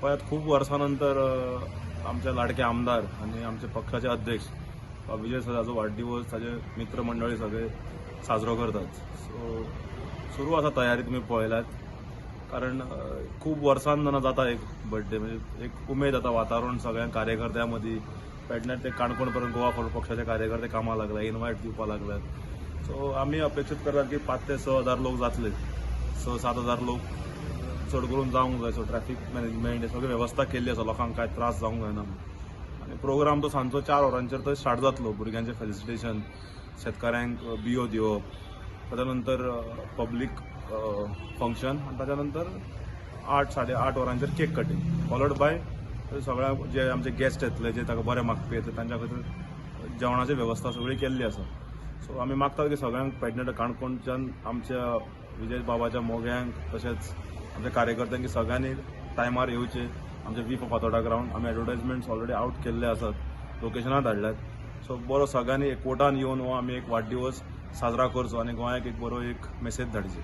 पळयात, खूब वर्सां नंतर आमचे लाडके आमदार आनी आमचे पक्षाचे अध्यक्ष विजय सराचो वाडदिवस ताजे मित्रमंडळी सगळे साजरो करतात. सो सुरू आसा तयारी, तुमी पळयल्यात, कारण खूब वर्सान जेन्ना जाता एक बर्थडे, म्हणजे एक उमेद जाता. वातावरण सगळ्या कार्यकर्त्यां मदीं, पेडण्यां ते काणकोण पर्यंत गोवा फॉरवर्ड पक्षाचे कार्यकर्ते कामाक लागले, इनवायट दिवपाक लागल्यात. सो आमी अपेक्षीत करतात की 5 ते 6 हजार लोक जातले, 6-7 हजार लोक चड करून जावंक जाय. सो ट्रॅफिक मॅनेजमेंट हे सगळी वेवस्था केल्ली आसा, लोकांक कांय त्रास जावंक जायना म्हणून. आनी प्रोग्राम तो सांजचो 4 वरांचेर तो स्टार्ट जातलो. भुरग्यांचें फेलिसिटेशन, शेतकाऱ्यांक बियो दिवप, ताच्या नंतर पब्लीक फंक्शन आनी ताच्या नंतर 8, 8:30 वरांचेर केक कटींग, फॉलोड बाय सगळ्या जे आमचे गेस्ट येतले, जे ताका बरे मागपी येतले, तांच्या खातीर जेवणाची वेवस्था सगळी केल्ली आसा. सो आमी मागतात की सगळ्यांक पेडणे, काणकोणच्यान आमच्या विजय बाबाच्या मोग्यांक तशेंच आमच्या कार्यकर्त्यांक की सगळ्यांनी टायमार येवचे आमच्या वी फॉर फातोर्डा ग्रावंड. आमी एडवर्टायजमेंट्स ऑलरेडी आवट केल्ले आसात, लोकेशनां धाडल्यात. सो बरो सगळ्यांनी एकवटान येवन हो आमी एक वाडदिवस साजरा करचो आनी गोंयाक एक बरो एक मेसेज धाडची.